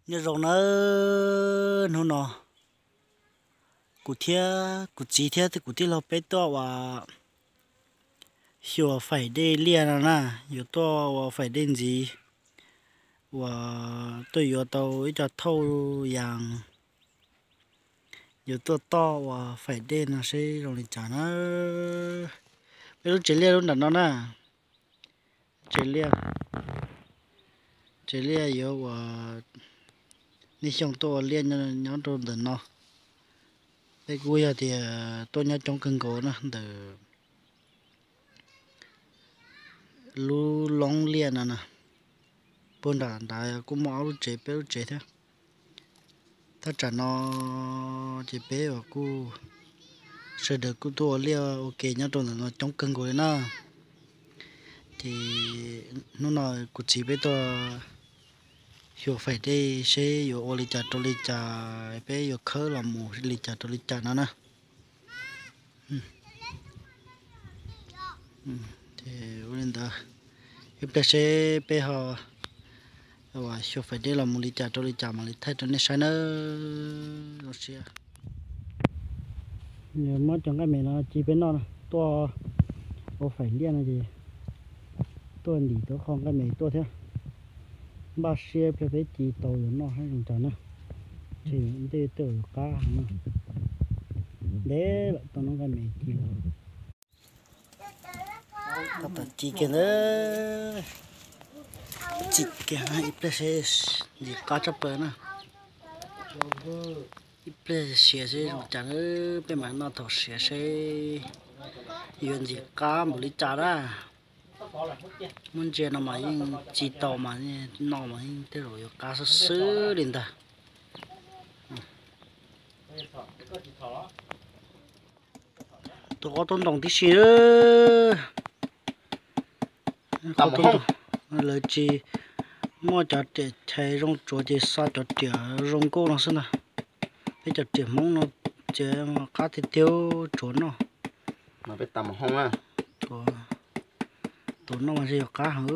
Nyob zoo nawb, hnub no kuv thiab kuv txiv thiab kuv tij laug peb tuaj ua xyuas faim dej liaj no na, yuav tuaj ua faim dej ntxiv, uas tuaj yuav tau ib co thauj yas, yuav tuaj toj ua faim dej no seb zoo li cas na. Peb lub tsev liaj lub nram no na, tsev liaj, tsev liaj yuav ua, niaj xyoo tuaj ua liaj nyob rau ntawm no. Peb kuj yog tias tuaj nyob coob kawg nkaus na, ntawm lub loob liaj no na. Puag nram nrad kuj muaj ob lub tsev peb lub tsev thiab. Thaj tsam no ces peb uas kuj sawv daws kuj tuaj ua liaj ua ke nyob rau ntawm no coob kawg nkaus li na. Ces hnub no kuv txiv peb tuaj xyuas faim dej seb yuav ua li cas rau li cas, peb yuav khawb los mus li cas rau li cas no na. Ua li ntawd, ib pliag seb peb ho xyuas faim dej los mus li cas rau li cas mam li thaij rau nej saib nawb. Zoo siab. Muab cov nqaij me no ci peb noj, tuaj ua faim liaj no ces tuaj ntim tuaj qho nqaij me tuaj thiab. Npaj siab ib pliag peb ci tau yuav noj haib zoo cas na. Ntshe ntej tej yuav qab heev na. Ntev lawm tau noj nqaij me ci lawm. Tab tom ci kiag ntawd, ci kiag ib pliag seb ntxim qab tshaj plaws na. Ib pliag siav seb zoo cas, peb mam noj thaum siav seb yuav ntxim qab npaum li cas na. Muab ntsia no mas yeej ci tau mas noj mas yeej tej zaum yuav qab xwb xwb li ntag. Tus qaub taub ntoos tib si, lawv tsis muaj cov riam chais zoo tsuav ces xa cov riam zoo nkauj no xwb ntag. Peb cov riam Hmoob no ces qab tiag tiag tsuav noj. Peb tas mos hoob na, tsuav noj mas yog qab heev.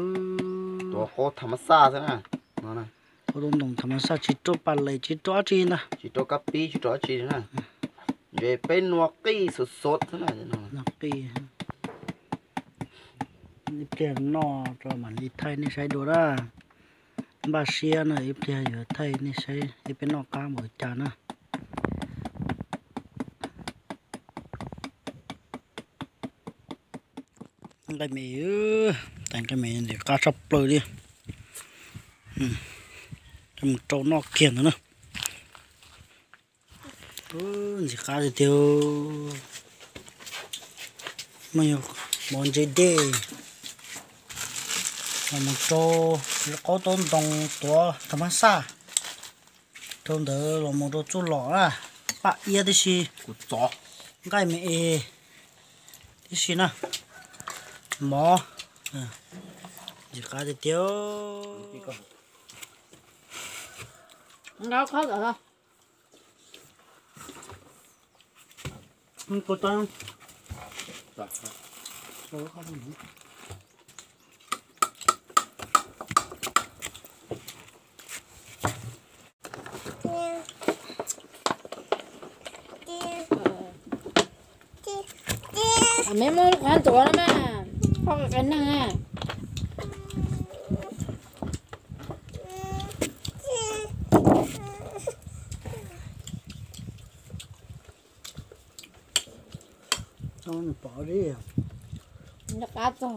Qaub tham mas xaj xwb na, qaub taub ntoos tham mas xaj tsis rau pas les tsis rau dab tsi ntag. Tsis rau kab pib tsis rau dab tsi na. Ntshe peb nua qij xov xov xwb na. Nua qij. Ib pliag noj tso mam li thaij nej saib dua na. Npaj siab no ib pliag yuav thaij nej saib peb noj qab npaum cas na. Nqaij me, tais nqaij me ntxim qab tshaj plaws li. Coj mus rau noj kiag ntawd na. Ntxim qab tiag tiag. Muaj mov ntse dej, los mus rau qaub taub ntoos tuav tham mas xaj, rau ntawd los mus rau txuj lom na, paj iab tib si, nqaij me es tib si na, mov, ntxim qab tiag tiag. Me muab qhov ntxuav no mas, qhov qe neeg. Nws pom li, nws qab txog,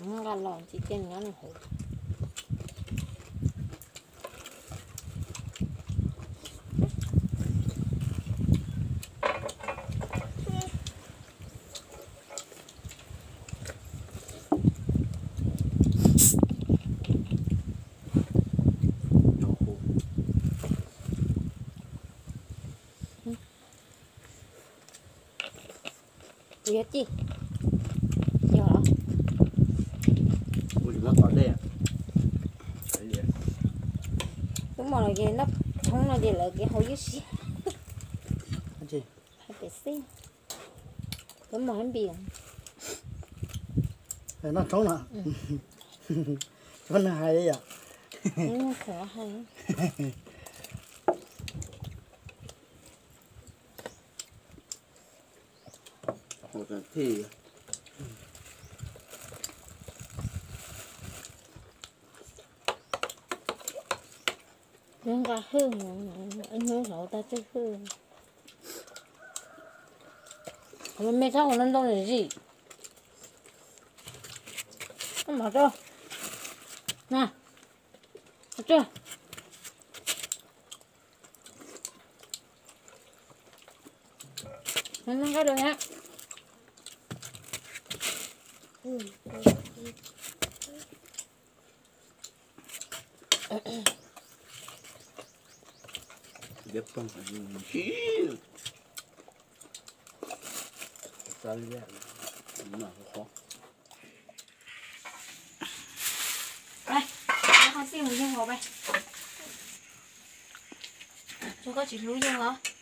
nws nqa los tsis cia nws nyob nws hauv. Kuv yog ci, yog los? Kuv tsis muab tom dej. Twb muaj los ces noj thoob no ces lawv kev hauv ywj siab. Hais pem xeeb, twb muaj hab npis. Noj thoob no. Tsuas nws hais li yom. Kheev hais. Thij. Nqa hwj, ib hnub hlauv tag tsawg hwj. Me txhob ua ntoo ntoo zim. Mam rau. Na. Ua tsuag. Nqa rau na. Qhov txij mus yeej hauv peb. Tsuas koj tsis hlub yeej os.